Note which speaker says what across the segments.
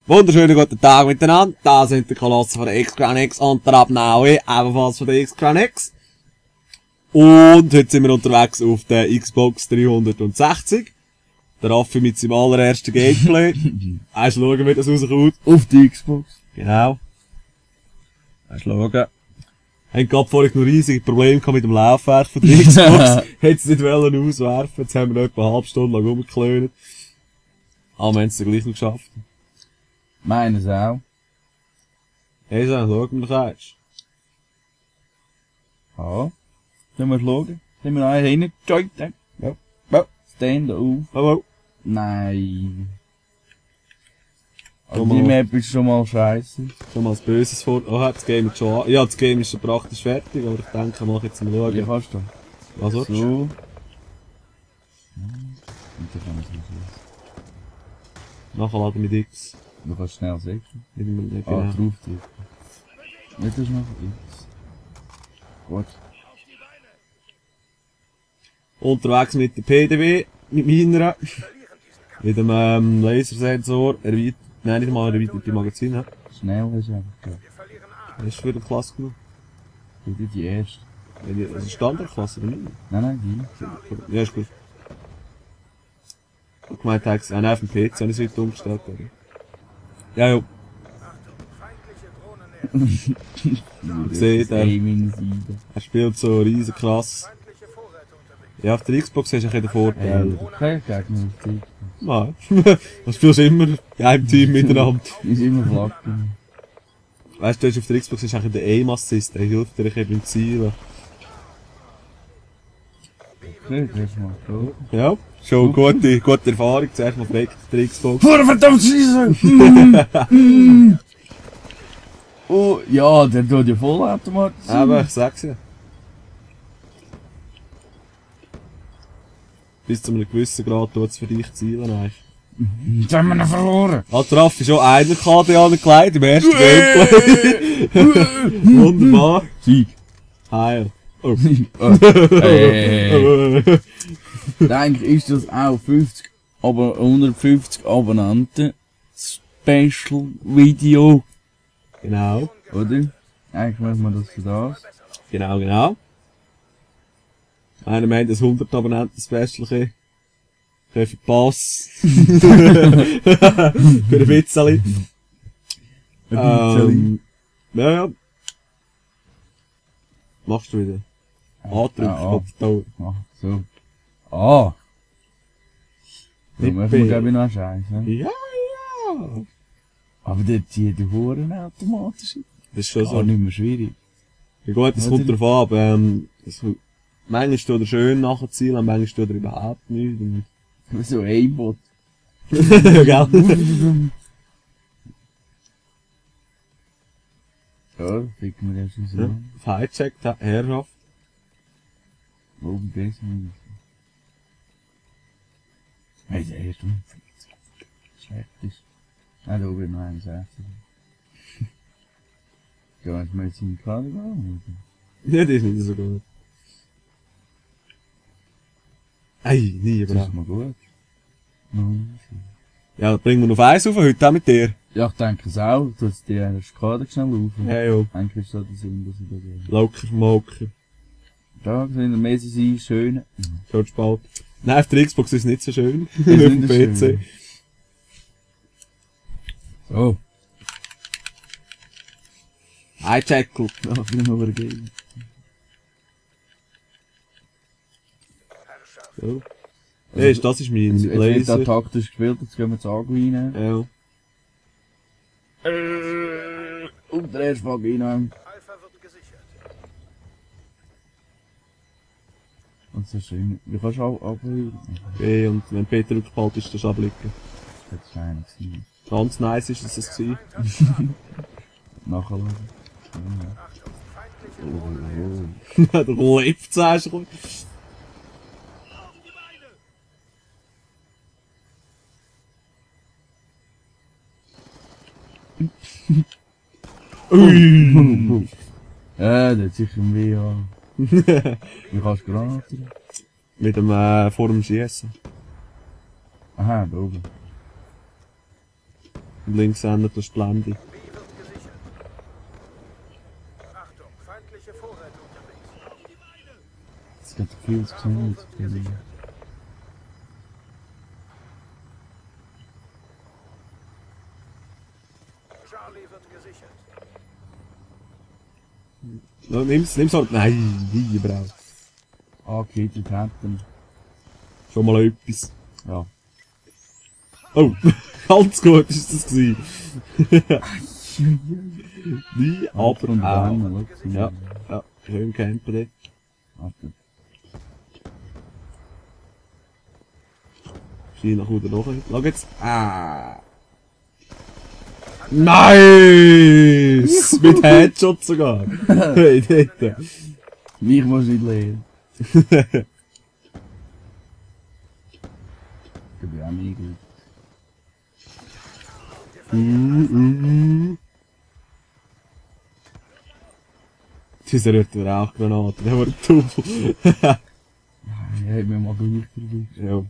Speaker 1: Wunderschönen guten Tag miteinander. Da sind die Kolosse von der X-Crown X und der Abnaue, ebenfalls von der X-Crown X. Und heute sind wir unterwegs auf der Xbox 360. Der Raffi mit seinem allerersten Gameplay. Hast du schauen, wie das rauskommt?
Speaker 2: Auf die Xbox.
Speaker 1: Genau. Hast du schauen. Haben gerade vorhin noch riesige Probleme mit dem Laufwerk von der Xbox. Hätten sie nicht wollen auswerfen. Jetzt haben wir noch etwa eine halbe Stunde lang rumgeklönt. Aber wir haben es dann gleich noch geschafft.
Speaker 2: Meines auch.
Speaker 1: Hey, so, schau, wie du sagst.
Speaker 2: Ja. Sollen wir schauen? Sind wir einen reingejoint?
Speaker 1: Ja. Ja.
Speaker 2: Stand auf.
Speaker 1: Oh,
Speaker 2: Nein.
Speaker 1: Schon
Speaker 2: Also die
Speaker 1: mal.
Speaker 2: Map ist schon mal scheiße.
Speaker 1: schon mal was Böses vor. Oh, das Game ist schon an. Ja, das Game ist schon praktisch fertig, aber ich denke, mach jetzt mal
Speaker 2: Wie
Speaker 1: schauen.
Speaker 2: kannst du?
Speaker 1: Was willst du?
Speaker 2: So. Und dann kann man es nicht los.
Speaker 1: Nachher laden mit X.
Speaker 2: Du kannst schnell sagen.
Speaker 1: Nicht
Speaker 2: Ah,
Speaker 1: genau.
Speaker 2: drauf drücken. Nicht das noch X. Gut.
Speaker 1: Unterwegs mit der PDW, mit meiner. Mit dem Lasersensor, erweitert, nein, nicht mal erweiterte Magazin. He?
Speaker 2: Schnell hast du einfach gehört.
Speaker 1: Das ist für die Klasse genug.
Speaker 2: Bitte die erste.
Speaker 1: Das ist Standardklasse, oder nicht?
Speaker 2: Nein, die.
Speaker 1: Ja, ist gut. Ich gemeint, auf dem PC habe ich es heute umgestellt, oder? Ja, ja. Seht ihr?
Speaker 2: Gaming-Seite.
Speaker 1: Er spielt so riesen krass. Ja, auf der Xbox hast du ein bisschen den Vorteil.
Speaker 2: Kein Gegner auf die Xbox.
Speaker 1: Nein. Das spielst du immer in einem Team miteinander.
Speaker 2: Ist immer Flaggen.
Speaker 1: Weißt du, auf der Xbox ist eigentlich der Aim-Assist, der hilft dir ein bisschen beim Zielen.
Speaker 2: Okay, das ist mal so.
Speaker 1: Ja, schon gute Erfahrung. Zuerst mal direkt der Xbox.
Speaker 2: Verdammt Scheiße! Oh, ja, der tut ja Vollautomat.
Speaker 1: Aber ich sag's ja. Bis zu einem gewissen Grad tut es für dich zielen eigentlich.
Speaker 2: Jetzt haben wir ihn verloren.
Speaker 1: Hat der Raffi schon einer KD angelegt im ersten Gameplay. Wunderbar.
Speaker 2: Sieg.
Speaker 1: Heil. Oh.
Speaker 2: Eigentlich ist das auch 50, aber 150 Abonnenten Special Video.
Speaker 1: Genau.
Speaker 2: Oder? Eigentlich machen wir das für das.
Speaker 1: Genau. Einer meint, das 100 Abonnenten-Special für den Pass. Für ein Witzeli. Ja. Machst du wieder. Andrücken, Kopfdauer.
Speaker 2: Ach, so. Ah! So,
Speaker 1: Nicht
Speaker 2: machen wir,
Speaker 1: B.
Speaker 2: glaube ich, noch einen Scheiß, ne?
Speaker 1: Ja.
Speaker 2: Aber dort zieht die Huren automatisch.
Speaker 1: Das ist schon
Speaker 2: Gar
Speaker 1: so.
Speaker 2: nicht mehr schwierig.
Speaker 1: Ja gut, das kommt drauf an, aber manchmal steht er schön nachher Ziel, und manchmal steht er überhaupt nicht. Und
Speaker 2: So ein Bot.
Speaker 1: Gell?
Speaker 2: Ja, ficken wir das schon so.
Speaker 1: Ja. Auf Hijack, Herrschaft.
Speaker 2: Oben besser nicht. Hey, der ist 50. Schlecht ist. Ah, da oben noch 61. Ja, jetzt mal jetzt in die Karte gehen.
Speaker 1: Ja, das ist nicht so gut. Ey, nie,
Speaker 2: Das
Speaker 1: aber.
Speaker 2: ist mal gut.
Speaker 1: Ja, bringen wir noch auf 1 auf, heute auch mit dir.
Speaker 2: Ja, ich denke es auch. Du hast die Karte schnell laufen.
Speaker 1: Ja, jo.
Speaker 2: Eigentlich ist das der Sinn, dass ich da gehe.
Speaker 1: Locker, Moker.
Speaker 2: Da sind der Messi sein, schöne.
Speaker 1: Schaut spät. Nein, auf der Xbox ist es nicht so schön. Auf
Speaker 2: Ist
Speaker 1: dem
Speaker 2: nicht so
Speaker 1: PC.
Speaker 2: schön. So.
Speaker 1: Hijackl.
Speaker 2: Ja, viel noch geben.
Speaker 1: So. Hey, das ist mein
Speaker 2: Jetzt wird da
Speaker 1: Laser.
Speaker 2: taktisch gespielt, jetzt gehen wir zu Agui rein.
Speaker 1: Ja.
Speaker 2: Und der erste Frage rein. Und so schön. Wie kannst du auch Agui?
Speaker 1: Okay, und wenn Peter rückbald ist, das abblicken.
Speaker 2: Das ist einer gewesen.
Speaker 1: Ganz nice ist es das gewesen.
Speaker 2: Nachschauen.
Speaker 1: Der lebt zuerst. Ui!
Speaker 2: Ja, der hat sicher mehr. Ja. Wie kannst du Granaten?
Speaker 1: Mit dem, vor dem Schiessen.
Speaker 2: Aha, da oben.
Speaker 1: Und links hinten durch die Blende.
Speaker 3: B wird gesichert. Achtung, feindliche Vorräte unterwegs.
Speaker 2: Es gibt viel zu
Speaker 3: Bravo
Speaker 2: sehen.
Speaker 3: wird gesichert. Charlie wird gesichert.
Speaker 1: Ja, nimm's halt. Nein, wie braucht.
Speaker 2: Okay, die Taten.
Speaker 1: Schon mal etwas.
Speaker 2: Ja.
Speaker 1: Oh, ganz gut ist das gewesen. Nie, aber
Speaker 2: Und
Speaker 1: auch.
Speaker 2: dann,
Speaker 1: Ja, ja, schön campen dort.
Speaker 2: Warte.
Speaker 1: Schien nach unten nach. Schau jetzt. Ah. Nice! Mit Headshot sogar. Hey, dort.
Speaker 2: Mich muss nicht lernen. Ich bin auch nie gut.
Speaker 1: Diese rührt mir auch Granaten, der war doof.
Speaker 2: Ja, ich hab mir mal gut verwischt.
Speaker 1: Ja.
Speaker 2: Oh.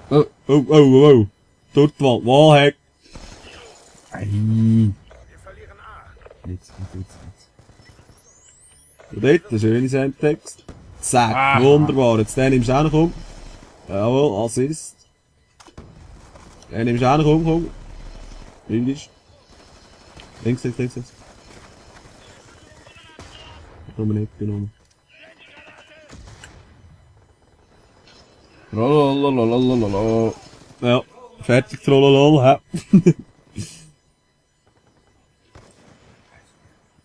Speaker 1: Oh, oh, oh, oh. Dort Wald, Wallhack.
Speaker 2: Ei.
Speaker 3: Wir verlieren A.
Speaker 2: Jetzt.
Speaker 1: Und dort, der schöne Sendtext. Zack, wunderbar. Jetzt den nimmst du auch noch um. Jawohl, Assist. Den nimmst du auch noch um, komm. Links. Links. Nur nicht genommen.
Speaker 2: Lalalalalalala.
Speaker 1: Ja, fertig, trollolol, hä?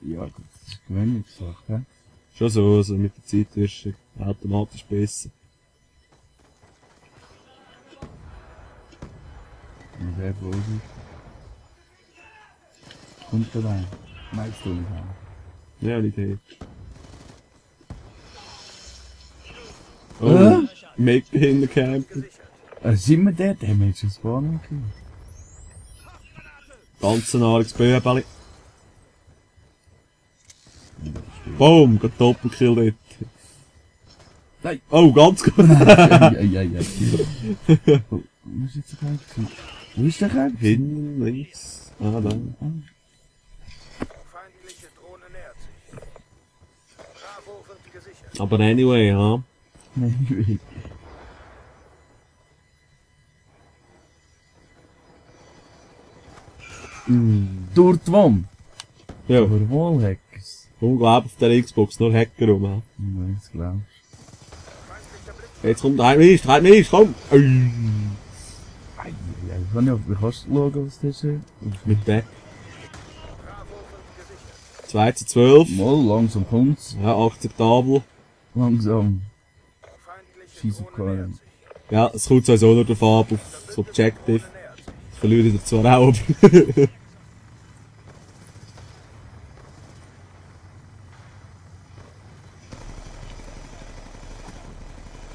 Speaker 2: Ja, gut, das ist Gewöhnungssache, hä?
Speaker 1: Schon so, also mit der Zeit wirst du automatisch besser.
Speaker 2: Ich bin sehr vorsichtig. Kommt da rein? Meinst du nicht rein?
Speaker 1: Ja, nicht hier. Oh, Make hinten campen.
Speaker 2: Sind wir dort? Haben wir jetzt schon Spawnen gekriegt?
Speaker 1: Ganz ein arges Böbeli. Boom, geht Doppelkill dort.
Speaker 2: Nein!
Speaker 1: Oh, ganz gut.
Speaker 2: Ja. Wo ist jetzt der Kerl? Wo ist der Kerl?
Speaker 1: Hinten, links. Ah, da.
Speaker 3: Feindliche Drohne nähert sich. Bravo wird gesichert.
Speaker 1: Aber anyway, ja.
Speaker 2: Nein, ich will. Durch die Wand.
Speaker 1: Ja,
Speaker 2: Aber Wallhackers.
Speaker 1: unglaublich auf der Xbox, nur Hacker rum. Ja.
Speaker 2: Ich weiß, glaubst
Speaker 3: Feindlicher Blitz.
Speaker 1: Jetzt kommt der halt mich, komm!
Speaker 2: du. Ich kann ja, wie kannst du schauen, was das ist?
Speaker 1: Mit Back.
Speaker 3: Bravo wird gesichert.
Speaker 1: 2 zu 12.
Speaker 2: Mal, langsam kommt's.
Speaker 1: Ja, akzeptabel.
Speaker 2: Langsam.
Speaker 3: Feindliche
Speaker 2: Scheiße,
Speaker 3: Drohne nähert sich.
Speaker 1: Ja, es kommt sowieso nur drauf ab, auf das Objective.
Speaker 3: Drohne nähert sich.
Speaker 1: Das verliere ich dir zwar auch, aber...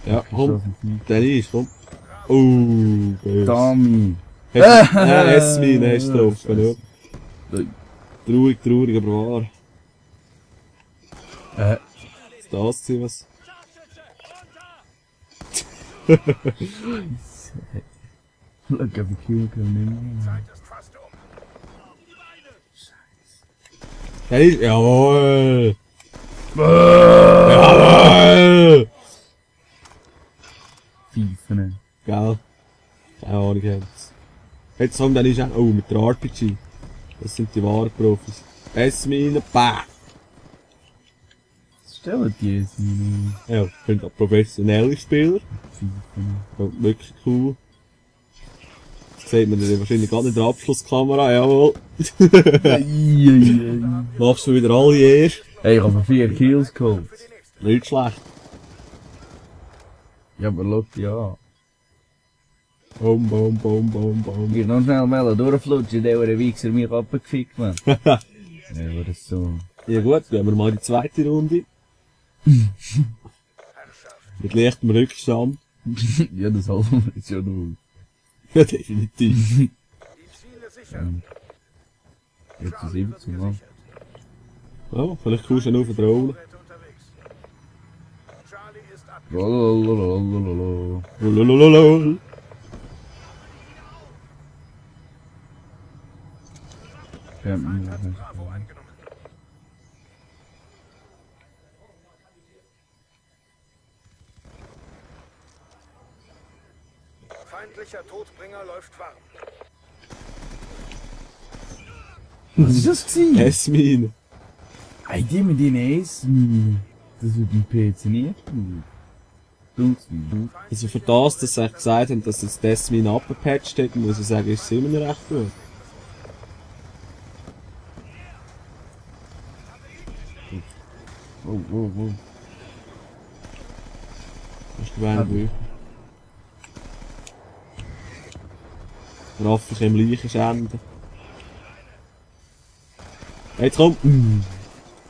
Speaker 1: Ja, komm, der ist, komm. Oh, böse.
Speaker 2: Dummy.
Speaker 1: S-Mine hast du drauf, ja.
Speaker 2: Nein.
Speaker 1: Traurig, aber wahr. Ist das gewesen, was?
Speaker 2: Schau, wie viel kann ich nicht mehr.
Speaker 3: Zeit ist fast um.
Speaker 1: Der ist, jawohl! Jawohl!
Speaker 2: Pfeifen.
Speaker 1: Gell? Keine Ahnung, jetzt. Jetzt haben dann ist auch, oh, mit der RPG. Das sind die wahren Profis. S-Mine, bah!
Speaker 2: Stellen die jetzt nicht mehr.
Speaker 1: Ja, sind auch professionelle Spieler.
Speaker 2: Pfeifen.
Speaker 1: Ja, wirklich cool. Jetzt sieht man dann wahrscheinlich gar nicht in der Abschlusskamera, jawohl. Machst du wieder alle erst.
Speaker 2: Hey, ich habe 4 Kills geholt.
Speaker 1: Nicht schlecht.
Speaker 2: Ja, aber schau die an.
Speaker 1: Boom.
Speaker 2: Ich noch schnell mal durchflutschen, der Wichser mich abgefickt, man. Ja, aber das so.
Speaker 1: Ja gut, gehen wir mal in die zweite Runde. Mit leichtem Rückstand.
Speaker 2: Ja, das halten wir jetzt ja nur.
Speaker 1: Ja, definitiv.
Speaker 3: Die Ziele sichern.
Speaker 2: Jetzt zu
Speaker 3: Charlie wird
Speaker 2: 17, Mann.
Speaker 3: gesichert.
Speaker 1: Ja, vielleicht kommst du noch auf den Drohne.
Speaker 3: Vorräte unterwegs. Charlie ist ab.
Speaker 2: Lalalalalalala.
Speaker 1: Lolololol.
Speaker 3: Feind hat Bravo eingenommen. Feindlicher Todbringer läuft warm.
Speaker 2: Was ist das gewesen?
Speaker 1: S-Mine.
Speaker 2: Ey, die mit den S-Minen. Das wird im PC nie tun. Du.
Speaker 1: Also für das, dass sie gesagt haben, dass jetzt die S-Mine abgepatcht hat, muss ich sagen, ist es immer noch recht gut.
Speaker 2: Oh.
Speaker 1: Das ist der Weinbücher. Raff ich im Leichenschänden. Jetzt komm!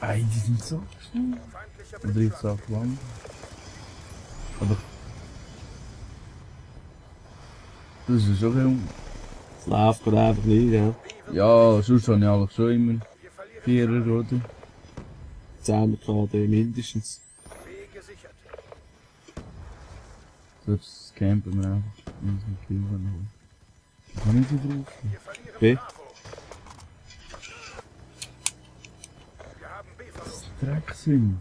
Speaker 2: Ey, die sind so schnell. Oder ich sag lang. Aber... Das ist schon ein...
Speaker 1: Es läuft gerade einfach nicht, ja.
Speaker 2: Ja, sonst habe ich eigentlich schon immer 4er, oder?
Speaker 1: 10 KD mindestens.
Speaker 3: B gesichert.
Speaker 2: So, das campen wir einfach. Wir müssen Kill holen. Kann ich sie drauf?
Speaker 3: Wir verlieren
Speaker 1: B.
Speaker 3: Bravo. Wir haben B verloren.
Speaker 2: Dreckswing.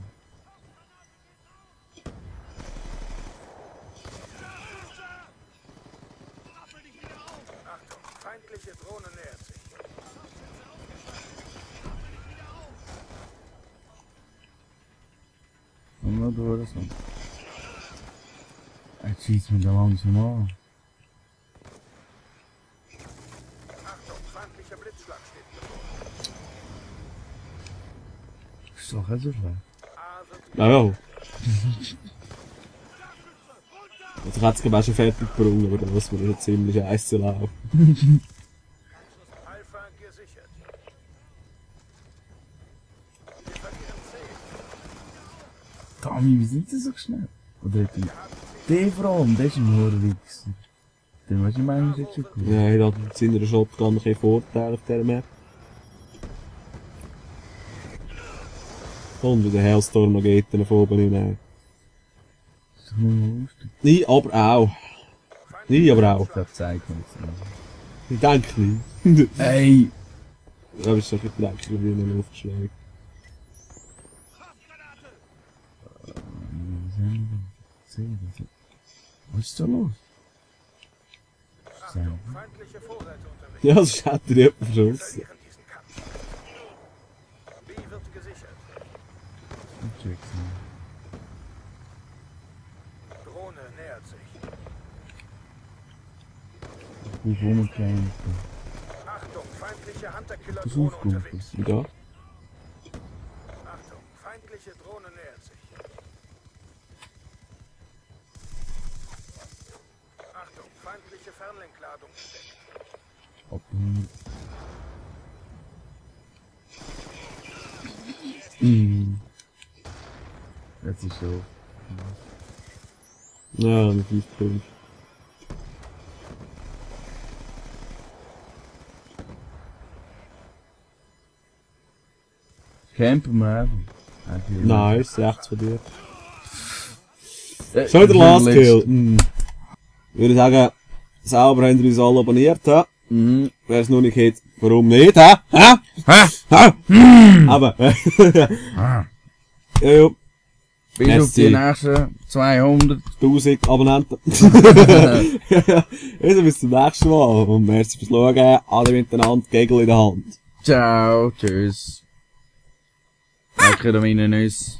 Speaker 3: Achtung, feindliche Drohne nähert sich.
Speaker 2: Und noch durch so. Jetzt schießt mir da langsam an.
Speaker 3: Achtung, feindlicher Blitzschlag steht bevor.
Speaker 2: Ist doch auch so schlecht.
Speaker 3: A wird
Speaker 1: Ja, ja. Also ich hätte es glaube ich auch schon fertig gebrungen, aber da muss man schon ziemlich scheiße laufen.
Speaker 3: Alpha gesichert. Wir verlieren C.
Speaker 2: Dami, wie sind die so schnell? Oder hat der vor allem, der ist ein Horror-Wichser. Den weiß ich manchmal nicht schon gut.
Speaker 1: Ja, er hat mit seiner Shotgun ein bisschen Vorteil auf dieser Map. Und wie der Hellstorm noch geht, dann von oben hinein.
Speaker 2: Das ist doch nur lustig.
Speaker 1: Nein, aber auch. Nein, aber auch.
Speaker 2: Ich glaube, zeigt man es.
Speaker 1: Ich denke nicht.
Speaker 2: Ey!
Speaker 1: Da bist du so ein bisschen dreckig wie in der Luft schlägt.
Speaker 2: Was haben wir denn? Was ist da los?
Speaker 3: Achtung, feindliche Vorräte unterwegs.
Speaker 1: Ja, das hat er jemand verschossen.
Speaker 3: Verlieren diesen Kampf. B wird gesichert. Drohne nähert sich.
Speaker 2: Gut rumgekämpft.
Speaker 3: Achtung, feindliche Hunter-Killer-Drohne
Speaker 2: Versuch gut.
Speaker 3: unterwegs.
Speaker 1: Ja.
Speaker 3: Achtung, feindliche Drohne nähert sich. Achtung, feindliche Fernlenkladung entdeckt.
Speaker 2: Abhängig. Jetzt ist so.
Speaker 1: Ja, mit 5 Punkten.
Speaker 2: Campen wir einfach.
Speaker 1: Nice, rechts von dir.
Speaker 2: Äh,
Speaker 1: Schon der Last Kill. Ich würde sagen, sauber haben wir uns alle abonniert. Wer es noch nicht hat, warum nicht? Hä? Aber. Ja.
Speaker 2: Bis auf die nächsten 200.
Speaker 1: 1000 Abonnenten. Also bis zum nächsten Mal. Und merci fürs Schauen. Alle miteinander, Gegel in der Hand.
Speaker 2: Ciao, tschüss. Danke an meine Nüsse.